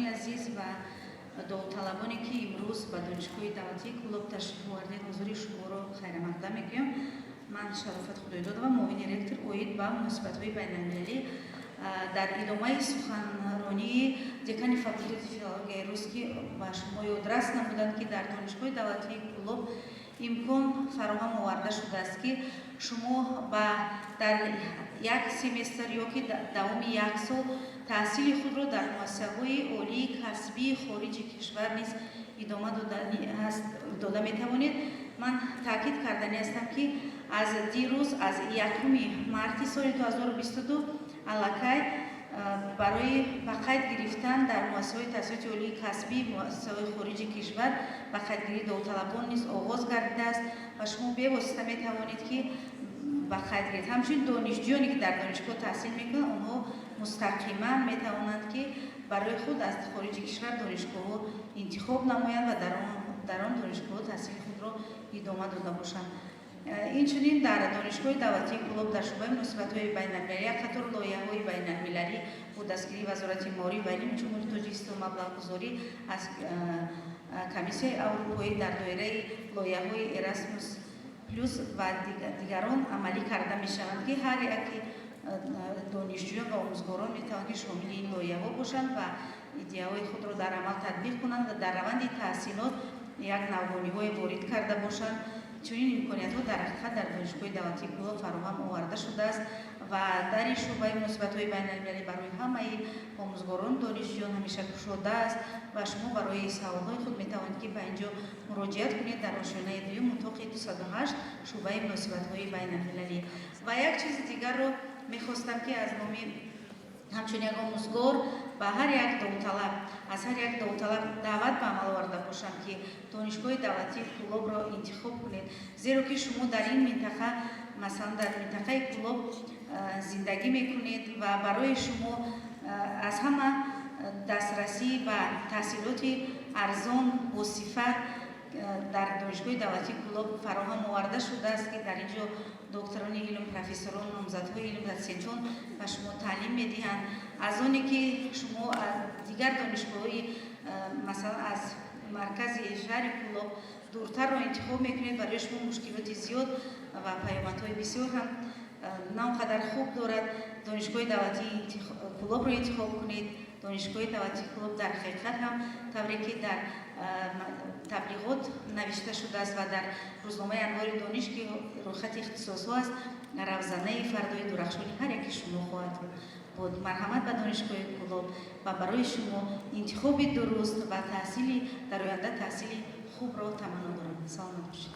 Омӯзгорони азиз ва довталабоне, ки имрӯз ба Донишгоҳи давлатии Кӯлоб ташриф овардед, ҳузури шуморо хайрамақдам мекунам. Ман Шарофат Худойдодова, муовини ректор оид ба муносибатҳои байналмилалӣ. Дар идомаи суханронии декани факултети филологияи рус, ки ба шумо ёдрас намуданд, ки дар Донишгоҳи давлатии Кӯлоб имкон фароҳам оварда шудааст, ки шумо ба дар як семестр ё ки давоми як сол таҳсили худро дар муассисаҳои олии касбии хориҷи кишвар низ идома дода метавонед. Ман таъкид карданӣ ҳастам, ки аз дирӯз, аз 1 марти соли 2022, аллакай барои ба қайд гирифтан дар муассисаҳои таҳсилоти олии касбӣ, муассисаҳои хориҷи кишвар ба қайдгирии довталабон низ оғоз гардидааст ва шумо бевосита метавонед, ки ба қайд гиред. Ҳамчунин донишҷӯёне, ки дар донишгоҳ таҳсил мекунанд, онҳо мустақиман метавонанд, ки барои худ аз хориҷи кишвар донишгоҳҳо интихоб намоянд ва дар он донишгоҳҳо таҳсили худро идома дода бошанд. Инчунин дар Донишгоҳи давлатии Кӯлоб дар шӯъбаи муносибатҳои байналмилалӣ як қатор лоиҳаҳои байналмилалӣ бо дастгирии Вазорати маориф ва илми Ҷумҳурии Тоҷикистон, маблағгузорӣ аз Комиссияи Аврупоӣ дар доираи лоиҳаҳои Эрасмус Плюс ва дигарон амалӣ карда мешаванд, ки ҳар яке донишҷӯён ва омӯзгорон метавонанд, ки шомили ин лоиҳаҳо бошанд ва идеяҳои худро дар амал татбиқ кунанд ва дар раванди таҳсилот як навгониҳое ворид карда бошанд. Чунин имкониятҳо дар ҳақиқат дар Донишгоҳи давлатии Кӯлоб фароҳам оварда шудааст ва дари шӯъбаи муносибатҳои байналмилалӣ барои ҳамаи омӯзгорон, донишҷӯён ҳамеша кушода аст ва шумо барои саволҳои худ метавонед, ки ба ин ҷо муроҷиат кунед, дар ошёнаи дуюм, утоқи 208, шӯъбаи муносибатҳои байналмилалӣ. Ва як чизи дигарро мехостам, ки аз номи ҳамчун як омӯзгор ба ҳар як довталаб, аз ҳар як довталаб даъват ба амал оварда бошам, ки Донишгоҳи давлатии Кӯлобро интихоб кунед, зеро ки шумо дар ин минтақа, масалан, дар минтақаи Кӯлоб зиндагӣ мекунед ва барои шумо аз ҳама дастрасӣ ба таҳсилоти арзон, босифат дар Донишгоҳи давлатии Кӯлоб фароҳам оварда шудааст, ки дар ин ҷо докторони илм, профессорон, номзадҳои илм, дотсентон ба шумо таълим медиҳанд. Аз оне ки шумо дигар донишгоҳҳои, масалан, аз маркази шаҳри Кӯлоб дуртарро интихоб мекунед, барои шумо мушкилоти зиёд ва паёмадҳои бисёр ҳам на он қадар хуб дорад. Донишгоҳи давлатии Кӯлобро интихоб кунед. Донишгоҳи давлатии Кӯлоб дар ҳақиқат ҳам, тавре ки дар таблиғот навишта шудааст ва дар рӯзномаи Анвори дониш, ки рӯйхати ихтисосҳо аст, равзанаи фардои дурахшони ҳар яки шумо хоҳад буд. Марҳамат ба Донишгоҳи Кӯлоб ва барои шумо интихоби дуруст ва таҳсили дар оянда таҳсили хубро таманно дорам. Саломат бошед.